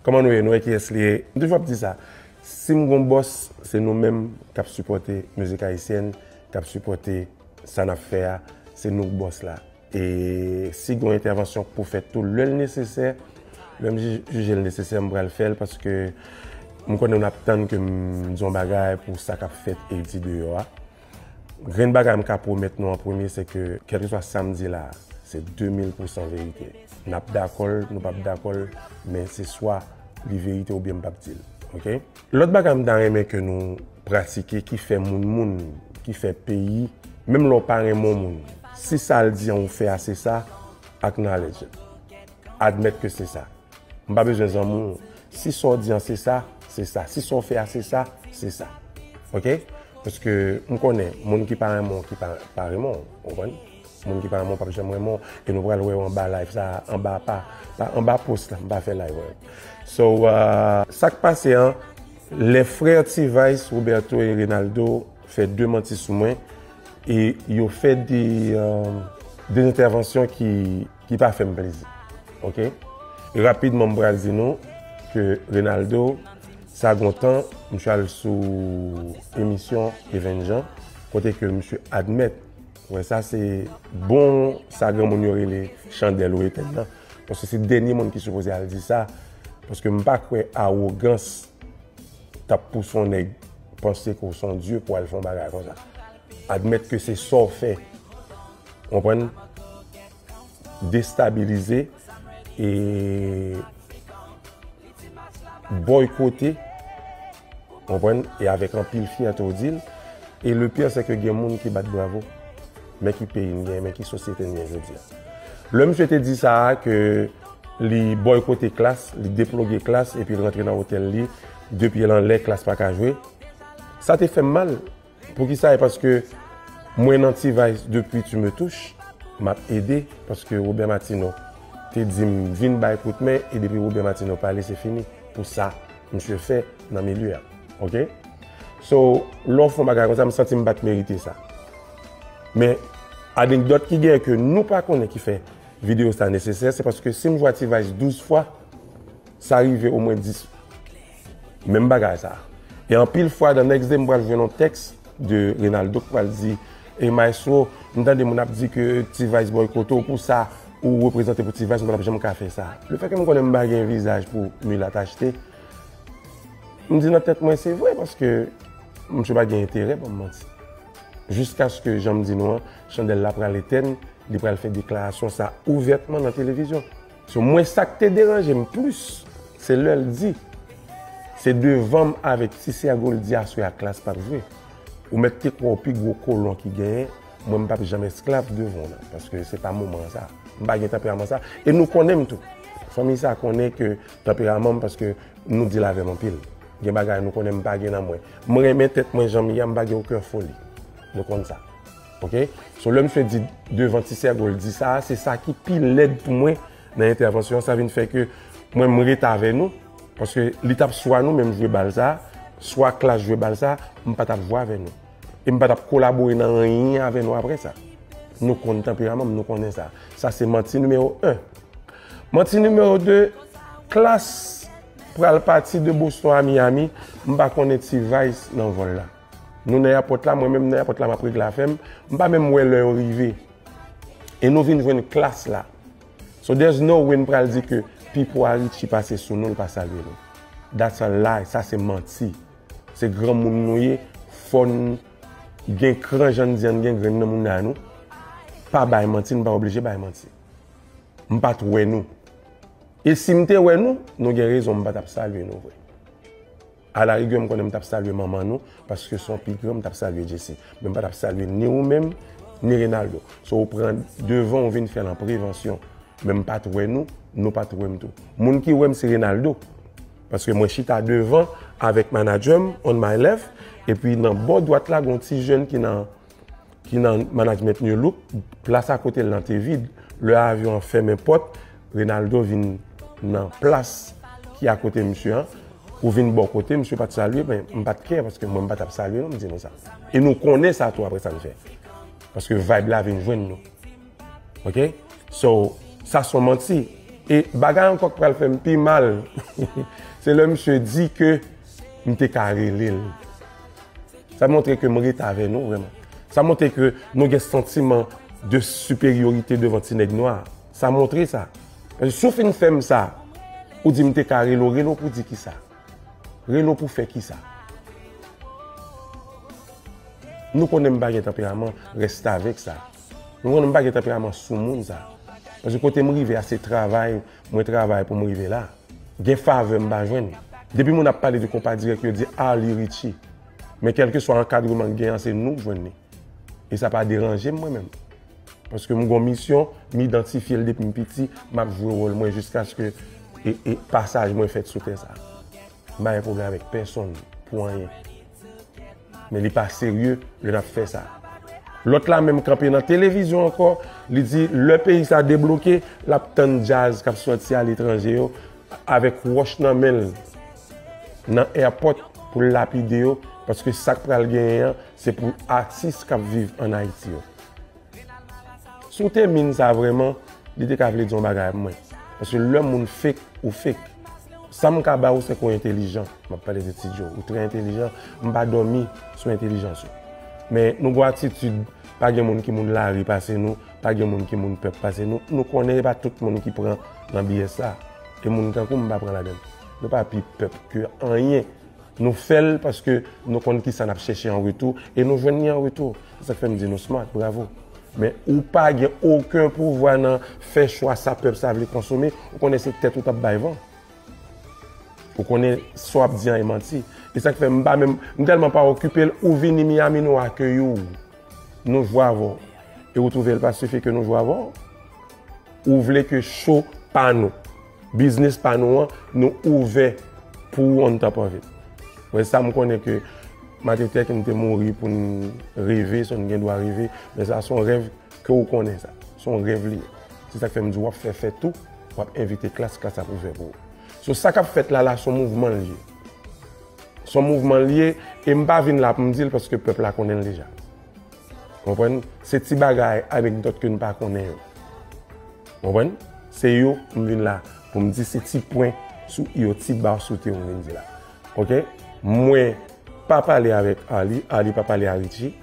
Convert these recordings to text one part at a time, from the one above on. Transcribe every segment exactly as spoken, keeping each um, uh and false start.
Kòman nou ye? Nou wè kiyès li ye? M toujou ap di sa. Si m gon bòs, se nou menm k ap sipòte mizik ayisyèn, k ap sipòte sa n ap fè a. Se nou k bòs la. E si gon entèvansyon k pou fèt tou, lè l nesesè, lè m ji- jije l nesesè, m pral fè l paske m konnen n ap tann ke m di yon bagay pou sa k ap fèt e di deyò a. Grenn bagay m ka pwomèt nou an premye, se ke kèlkeswa sa m di la, se de mil pousan verite. N ap dakò l, nou p ap dakò l, men se swa li verite oubyen m p ap di l. Oke? Lòt bagay m ta renmen ke nou pratike ki fè moun moun, ki fè peyi, menm lè w pa renmen yon moun, si sa l di an ou fè a se sa, acknowledge it. Admèt ke se sa. M pa bezwen zanmi w. Si sa w di an se sa, se sa. Si sa w fè a se sa, se sa. Oke? Paske m konnen moun ki pa renmen w, ki pa, pa renmen w. Ou konprann? Moun ki pa renmen w p ap janm renmen w. E nou pral wè yo anba live sa, anba pa, pa anba post la, m pa fè live wè. So, uh, sa k pase an, lè frè T-Vice, Roberto e Renaldo fè de manti sou mwen, e yo fè de, uh, de entèvansyon ki, ki pa fè m plezi. Oke? E rapidman, m pral di nou ke Renaldo, sa gon tan, misye al sou emisyon Even Jean, kote ke misye admèt, wè sa se bon, sa granmoun yo rele chandèl ou etèn nan. Paske se dènye moun ki sipoze al di sa, paske m pa kwè awogans t ap pouse yon nèg panse ke w se yon dye pou al fè yon bagay konsa. Admèt ke se sa w fè. Konprann? Destabilize e bòykote, konprann? E avèk anpil fyète w di l. E le pire, se ke gen moun ki bat bravo. Men ki peyi n gen, men ki sosyete n gen jodi a. Lè misye te di sa a, ke li bòykote Klass, li deploge Klass, epi l rantre nan otèl li, de pye l anlè, Klass pa ka jwe. Sa te fè m mal. Poukisa? E paske mwen nan T-Vice depi Tu me touches, m ap ede, paske Robert Martineau te di m vin bay kout men, e depi Robert Martineau pale, se fini. Pou sa misye fè nan milye a. Oke? So, lè w fè yon bagay konsa, m santi m pa t merite sa. Men, anekdòt ki genyen ke nou pa konnen ki fè videyo sa nesesè, se paske si m jwe a T-Vice douz fwa, sa rive omwen dis. Menm bagay sa. E anpil fwa, the next day, m pral jwenn yon tèks de Renaldo k pral di, e Maestro, m tande moun ap di ke T-Vice bòykote w pou sa, ou reprezante pou T-Vice, m pa t ap janm ka fè sa. Lefètke m konnen m pa gen vizaj pou milat achte, m di nan tèt mwen, se vre, paske misye pa gen enterè ban m manti. Jiskaske, jan m di nou an, chandèl la pral etèn, li pral fè deklarasyon sa ouvètman nan televizyon. So, mwen, sa k te deranje m plis, se lè l di, se devan m avèk Ti Sègo l di aswè a Klass p ap jwe. Ou mèt te kwè w pi gwo kolon ki genyen, mwen, m p ap janm esklav devan w nan, paske se pa moman sa. M pa gen tanperaman sa. E nou konnen m tou. Fanmi sa konnen ke tanperaman m, paske nou deal avè m anpil. Gen bagay nou konnen m pa gen nan mwen. M renmen tèt mwen jan m ye a, m pa gen okenn foli. Nou konn sa. Oke? So, lè misye di devan Ti Sègo l di sa, se sa ki pi lèd pou mwen nan entèvansyon an. Sa vin fè ke mwen, m ret avè nou, paske li t ap swa nou menm jwe bal sa, swa Klass jwe bal sa, m pa t ap jwe avè nou. E m pa t ap kolabore nan anyen avè nou apre sa. Nou konn tanperaman m, nou konnen sa. Sa se manti nimewo en. Manti nimewo de, Klass pral pati de Boston a Miami, m pa konnen T-Vice nan vòl la. Nou nan èpòt la, mwen menm nan èpòt la, m ap regle afè m, m pa menm wè lè yo rive. E nou vin jwenn Klass la. So there's no way n pral di ke Pipo a Richie pase sou nou, l pa salye nou. That's a lie, sa se manti. Se granmoun nou ye, fò n gen kran jan n di an, n gen grenn nan mounda nou. Pa bay manti, n pa oblije bay manti. M pa t wè nou. E si m te wè nou, nou gen rezon, m pa t ap salye nou vre. Alarigè, m konnen m t ap salye manman nou, paske se yon pi gran, m t ap salye Jessie. Men m pa t ap salye ni ou menm, ni Renaldo. So, ou pran devan, ou vin fè l an prevansyon. Men m pa t wè nou, nou pa t wè m tou. Moun ki wè m, se Renaldo. Paske mwen chita devan avèk manadjè m, on my left, epi nan bò dwat la, gen yon ti jèn ki nan ki nan management New Look, plas akote l lan te vid. Lè avyon an fèmen pòt, Renaldo vin nan plas ki akote misye an. Ou vin bò kote, misye pa t salye, men m pa t kè, paske mwen m pa t ap salye non, m di nou sa. E nou konnen sa tou apre sa n fè. Paske vibe la vin jwenn nou. Oke? So, sa se yon manti. E bagay ankò k pral fè m pi mal, se lè misye di ke m te ka rele l. Sa montre ke m ret avè nou vrèman. Sa montre ke nou gen santiman de siperyorite devan ti nèg nwa. Sa montre sa. Paske si w fin fè m sa, ou di m te ka rele w, rele w pou di kisa? Rele w pou fè kisa? Nou konnen m pa gen tanperaman restavèk sa. Nou konnen m pa gen tanperaman soumoun sa. Paske kote m rive a, se travay, mwen travay pou m rive la. Gen favè m pa jwenn. Depi moun ap pale de konpa dirèk, yo di Arly Richie. Men kèlkeswa ankadreman k gen an, se nou k jwenn li. E sa pa deranje m mwen menm. Paske m gon misyon, m idantifye l depi m piti, m ap jwe wòl mwen jiskaske e, e pasaj mwen fèt sou tè sa. M pa gen pwoblèm avèk pèsonn pou anyen. Men li pa serye lè n ap fè sa. Lòt la menm kanpe nan televizyon ankò, li di lè peyi sa debloke, l ap tann djaz k ap sòti aletranje yo avèk wòch nan men l nan airport pou l lapide yo, paske sa k pral genyen an, se pou atis k ap viv ann Ayiti yo. Si w te min sa vrèman, li te ka vle di yon bagay mwen. Paske lè moun fake, ou fake. Sa m ka ba ou, se ke w entelijan. M ap pale de Ti Djo. Ou trè entelijan. M pa dòmi sou entelijans ou. Men nou gon atitid, pa gen moun ki moun lari pase nou, pa gen moun ki moun pèp pase nou. Nou konnen e pa tout moun ki pran nan B S la. E moun tankou m pa pran ladan l. Nou pa pi pèp ke anyen. Nou fè l paske nou konn kisa n ap chèche an retou e nou jwenn li an retou. Se sa k fè m di nou smart, bravo. Men ou pa gen okenn pouvwa nan fè chwa sa pèp sa vle konsome, ou konnen se tèt ou t ap bay van. Ou konnen sa w ap di an e manti. E sa k fè m pa menm, m tèlman pa okipe l, ou vini Miami, nou akeyi w. Nou jwe avè w. E ou twouve l pa sifi ke nou jwe avè w? Ou vle ke show pa nou, biznis pa nou an, nou ouvè pou ou on top of it. Wè sa m konnen ke Martin Luther King te mouri pou n reve, so n gen dwa reve, men sa se yon rèv ke ou konnen sa. Se yon rèv li ye. Se sa k fè m di w ap fè fèt ou, w ap envite klas, klas ap ouvè pou ou. So sa k ap fèt la la, se yon mouvman l ye. Se yon mouvman l ye, e m pa vin la pou m di l paske pèp la konnen l deja. Konprann? Se ti bagay, anekdòt ke n pa konnen yo. Konprann? Se yo m vin la pou m di, se ti pwen sou i yo, ti ba sou te yo m vin di la. Oke? Mwen pa pale avèk Arly, Arly pa pale a Richie.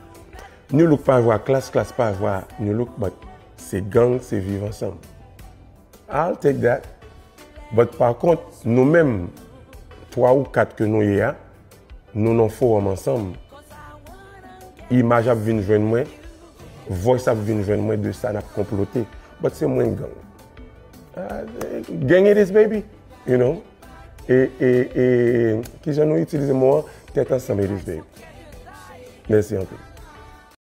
Nu Look pa jwe a Klass, Klass pa jwe a Nu Look, but se gang, se viv ansanm. I'll take that. But pa kont, nou menm, twa ou kat ke nou ye a, nou nan fowòm ansanm. Imaj ap vin jwenn mwen, voice ap vin jwenn mwen de sa n ap konplote. But se mwen k gang. Ah, gang it is, baby. You know? E, e, e, kijan nou itilize mo an? Tèt ansanm it is, baby. Mèsi anpil.